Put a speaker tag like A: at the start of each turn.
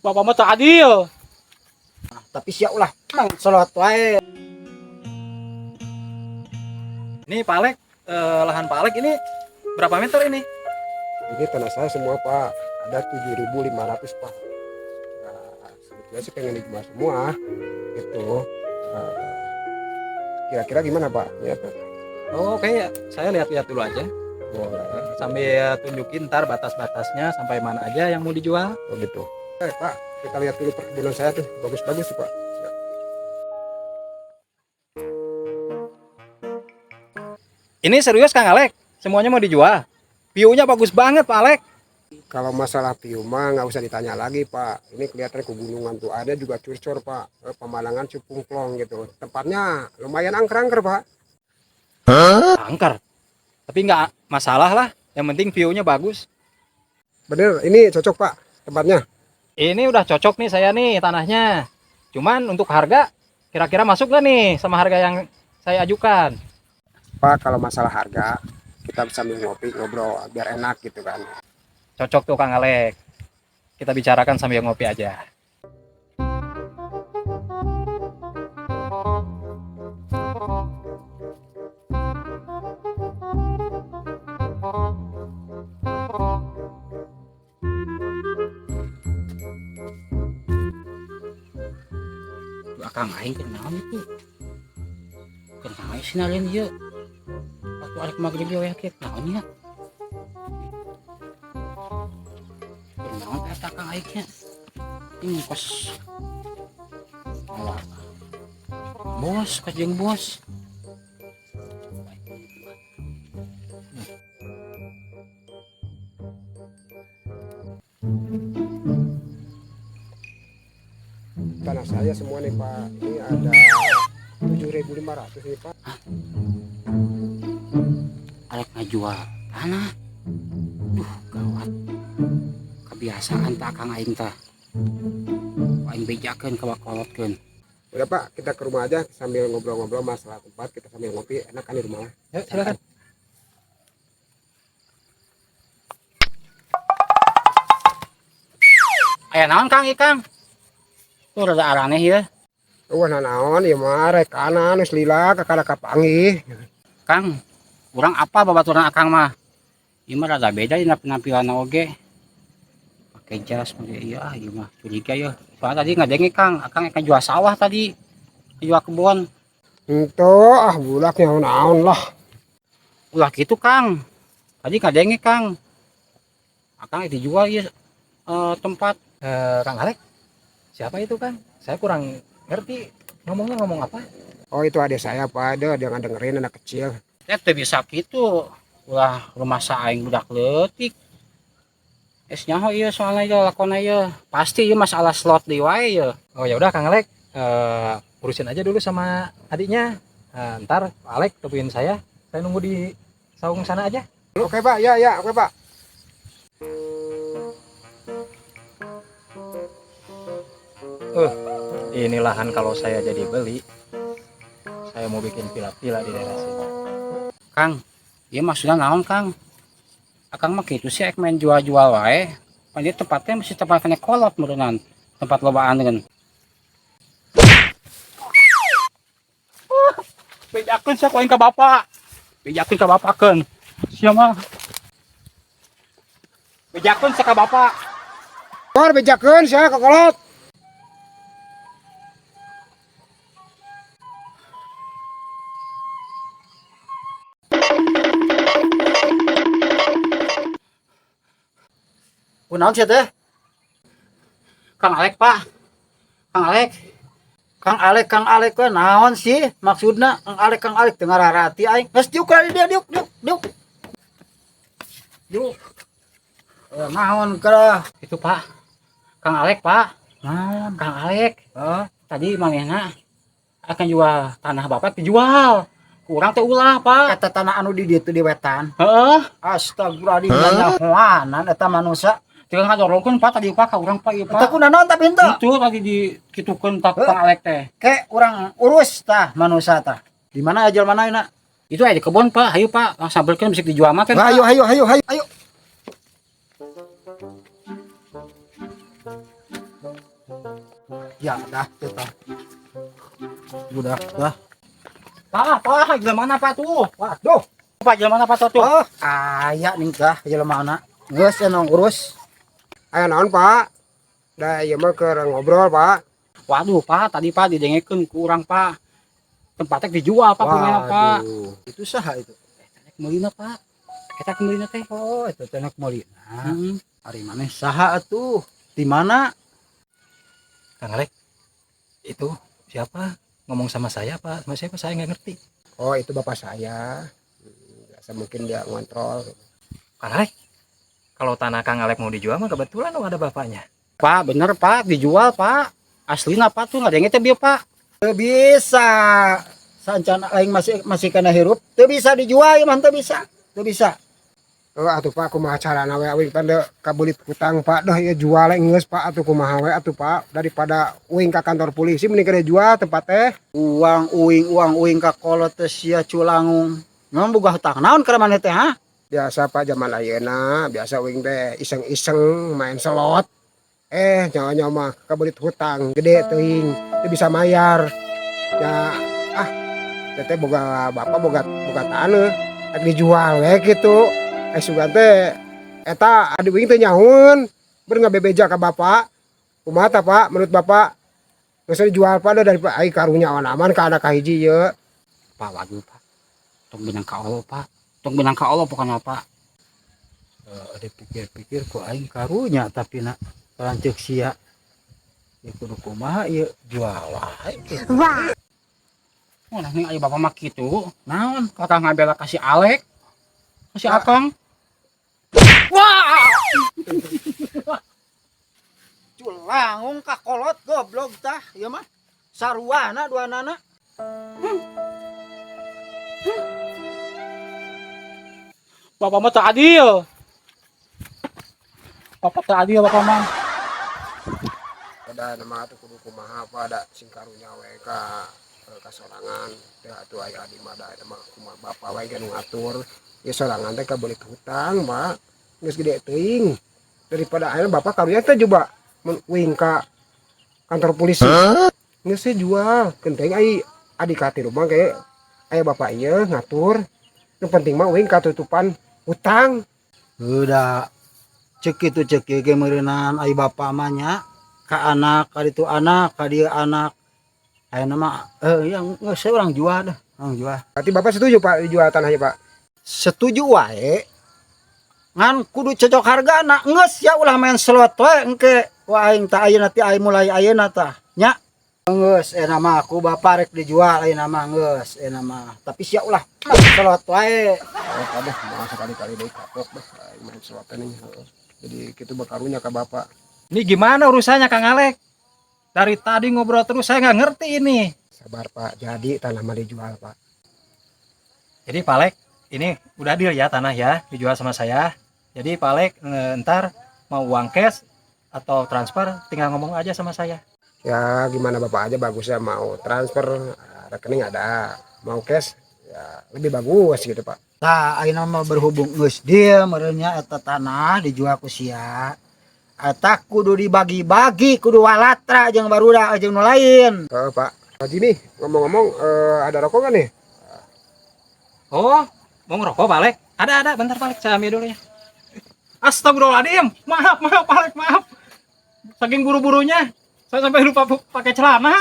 A: Bapak mah tak adil.
B: Nah, tapi sia ulah mang solot wae.
C: Ini Pak Alek, lahan Pak Alek ini berapa meter ini?
D: Ini tanah saya semua Pak, ada 7.500 Pak. Nah, sebetulnya sih pengen dijual semua, gitu. Nah, kira-kira gimana Pak? Ya, Pak.
C: Oh, oke, saya lihat-lihat dulu aja.
D: Boleh.
C: Sambil tunjukin ntar batas-batasnya sampai mana aja yang mau dijual.
D: Oh gitu. Pak, kita lihat dulu perkebunan saya tuh, bagus-bagus sih Pak. Ya.
C: Ini serius Kang Alek, semuanya mau dijual. View-nya bagus banget Pak Alek.
D: Kalau masalah view mah nggak usah ditanya lagi Pak. Ini kelihatan kegunungan tuh ada juga curcor Pak. Pemandangan cupungplong gitu. Tempatnya lumayan angker-angker Pak.
C: Angker. Tapi nggak masalah lah. Yang penting view-nya bagus.
D: Bener, ini cocok Pak tempatnya.
C: Ini udah cocok nih saya nih tanahnya. Cuman untuk harga kira-kira masuk nggak nih sama harga yang saya ajukan?
D: Pak, kalau masalah harga kita sambil ngopi ngobrol biar enak gitu kan.
C: Cocok tuh Kang Alek. Kita bicarakan sambil ngopi aja.
A: Tuh akang aing keur naon itu? Keur naon sinalin ieu? Waktu arek magrib ieu we kieu naon nya? Keur naon eta akang aing nya? Ini kos. Alah. Bos, kos jeung bos.
D: Tanah saya semua nih Pak. Ini ada 7.500 nih Pak.
A: Arek ngajual tanah. Duh, gawat. Kebiasaan tak akang aing tah. Aing bejakeun ka bakolotkeun.
D: Udah Pak, kita ke rumah aja sambil ngobrol-ngobrol masalah tempat, kita sambil ngopi, enak kan di rumah.
C: Ya, silakan.
A: Aya naon Kang ieu Kang? Tuh rada araneh ieu.
D: Wah, naon ieu mah rekanan geus lila kakara kapanggih.
A: Kang, urang apa babaturan akang mah? Ieu mah rada beda dina penampilan oge. Pakai jas, pakai ieu ah ieu mah curiga yeuh. Soalnya tadi ngadenge Kang, akang akan jual sawah tadi. Jual kebun.
D: Ento ah bulak naon lah.
A: Ulah gitu Kang. Tadi ngadenge Kang. Akang dijual ieu tempat.
C: Kang Alek, siapa itu Kang? Saya kurang ngerti ngomongnya ngomong apa.
D: Oh itu adik saya Pak, dia jangan dengerin anak kecil.
A: Ya teu bisa gitu. Ulah rumah aing budak leutik. Es nyaho ieu soalnya ieu lakona ieu. Pasti ieu masalah slot deui wae ieu.
C: Oh ya udah Kang Alek, urusin aja dulu sama adiknya. Ntar Pak Alek temuin saya. Saya nunggu di saung sana aja.
D: Oke Pak, ya ya, oke Pak.
C: Ini lahan kalau saya jadi beli, saya mau bikin villa-villa di daerah sini.
A: Kang, ieu maksudnya naon Kang? Akang mah kitu sih ek main jual-jual wae. Pan ieu tempatnya mesti tempat kena kolot meureunnan. Tempat lobaan kan. Bejakeun sia ku aing ka bapak. Bejakeun ka bapak keun. Sia mah. Bejakeun sia ka bapak.
D: War bejakeun sia kokolot.
B: Kunaon sia teh?
A: Kang Alek, Pak. Kang Alek.
B: Kang Alek, Kang Alek we naon sih maksudna Kang Alek, Kang Alek teu ngararati aing. Geus diuk ka dieu, diuk, diuk, diuk. Diuk. Naon keur?
A: Itu, Pak. Kang Alek, Pak.
B: Naon?
A: Kang Alek.
B: Hah?
A: Tadi manehna akan jual tanah bapak dijual. Kurang teh ulah, Pak.
B: Eta tanah anu di dieu teh di wetan.
A: Heeh.
B: Astagfirullahaladzim, nyahoanan eta manusia.
A: Teu ngadorongkeun Pak tadi Pak ka urang Pak ieu
B: Eta
A: Pak.
B: kunaon tapi henteu?
A: Itu tadi dikitukeun tak
B: Heuh.
A: Kang Alek teh.
B: Ke urang urus tah manusia tah. Di mana aja mana enak?
A: Itu aya di kebon Pak. Hayu Pak, langsung sampeurkeun bisa dijual mah teh. Pak.
B: Ayo ayo ayo ayo ayo. Sajadah kita. Budak lah.
A: Pak, Pak, gimana, Pak, tuh?
B: Waduh.
A: Pak, gimana, Pak, tuh?
B: Oh, aya nih tah jelema. Geus emang urus.
D: Aya naon, Pak? Da ieu mah keur ngobrol, Pak.
A: Waduh, Pak, tadi, Pak, didengekeun ku urang, Pak. Tempatnya dijual, Pak, punya, Pak.
D: Waduh.
B: Itu saha itu?
A: Meulina, Pak. Eta meulina teh.
B: Oh, itu teh nak meulina.
A: Heeh.
B: Ari maneh saha atuh? Di mana?
C: Kang Alek, itu siapa? Ngomong sama saya, Pak? Sama siapa? Saya nggak ngerti.
D: Oh, itu bapak saya. Biasa mungkin dia ngontrol.
C: Kang Alek, kalau tanah Kang Alek mau dijual mah kebetulan dong ada bapaknya.
A: Pak, bener, Pak, dijual, Pak. Aslina, Pak, tuh nggak ada yang bieu, Pak.
B: Teu bisa. Saencan aing masih masih kana hirup, teu bisa dijual ieu mah, teu bisa. Teu bisa.
D: Oh, atuh, Pak, kumaha carana we uing teh kabelit hutang, Pak. Dah ieu jual geus, Pak, atuh kumaha we atuh, Pak, daripada uing ka kantor polisi mending kena jual tempat teh.
B: Uang uing, uang uing ka kolot teh sia culangung. Memang boga hutang naon ka maneh teh, ha?
D: Biasa, Pak, zaman ayeuna biasa uing teh iseng-iseng main slot, eh nyawa mah kabelit hutang gede teuing, teu bisa mayar ya. Ah, teh boga bapak boga boga taneuh rek dijual we gitu. Eh, sugan teh eta adi uing teh nyahoeun ber ngabebeja ka bapak. Kumaha tah, Pak, menurut bapak? Geus dijual, Pak, dah dari ai karunya aman ka anak kahiji ye.
A: Pak, waduh, Pak. Tong beunang ka Allah, Pak. Tong beunang ka Allah pokoknya, Pak.
B: Eh, dipikir-pikir ku aing karunya, tapi nak lanceuk sia. Ya kudu kumaha ieu, jual wae.
A: Wah, nih ayo bapak mah kitu. Naon? Kakak ngabela kasih Alek. Kasih Akang. Wah!
B: Culangung ka kolot goblok tah ieu mah. Saruana duanana.
A: Bapak mah tak adil. Bapak tak adil, bapak mah.
D: Ada nama atuh kudu kumaha, Pak, ada sing karunya we ka sorangan teh atuh. Aya adi mah da eta mah kumaha bapak we nu ngatur ya. Sorangan teh kabelit hutang, Pak, geus gede teuing. Daripada ayeuna bapak karunya teh coba mun uing ka kantor polisi, geus we jual kenteng. Ai adi ka tilu mah kayak aya bapak ieu ngatur. Nu penting mah uing katutupan hutang.
B: Udah cek itu cek ieu ge meureunan ai bapak mah nya ka anak ka ditu, anak ka dieu anak. Ayeuna mah yang geus urang jual dah, urang jual.
D: Berarti bapak setuju, Pak, dijual tanahnya, Pak?
B: Setuju wae. Ngan kudu cocok hargana. Geus ya, ulah main slot wae engke. Wah, aing tah ayeuna ti aing mulai ayeuna tah nya. Geus euna mah ku bapak rek dijual ayeuna mah, geus euna mah. Tapi sia ulah main slot wae.
D: Oh, dah mau sekali-kali deui kapok dah aing main slot nih. Heeh. Jadi kitu bakarunya ka bapak.
C: Ini gimana urusannya, Kang Alek? Dari tadi ngobrol terus saya nggak ngerti ini.
D: Sabar, Pak, jadi tanah mah dijual, Pak.
C: Jadi Pak Alek, ini udah deal ya, tanah ya dijual sama saya. Jadi Pak Alek ntar mau uang cash atau transfer tinggal ngomong aja sama saya.
D: Ya gimana bapak aja bagusnya. Mau transfer rekening ada, mau cash ya lebih bagus gitu, Pak.
B: Tah, ayeuna mah berhubung geus deal meureun nya, eta tanah dijual ku sia. Eta kudu dibagi-bagi, kudu walatra jeung barudak jeung nu lain.
D: Eh, Pak Pak Jimmy, ngomong-ngomong ada rokok nggak nih?
C: Oh, mau ngerokok, Pak Alek? Ada, ada, bentar, Pak Alek, saya ambil dulu ya. Astagfirullahaladzim, maaf, maaf, Pak Alek, maaf. Saking buru-burunya, saya sampai lupa pakai celana.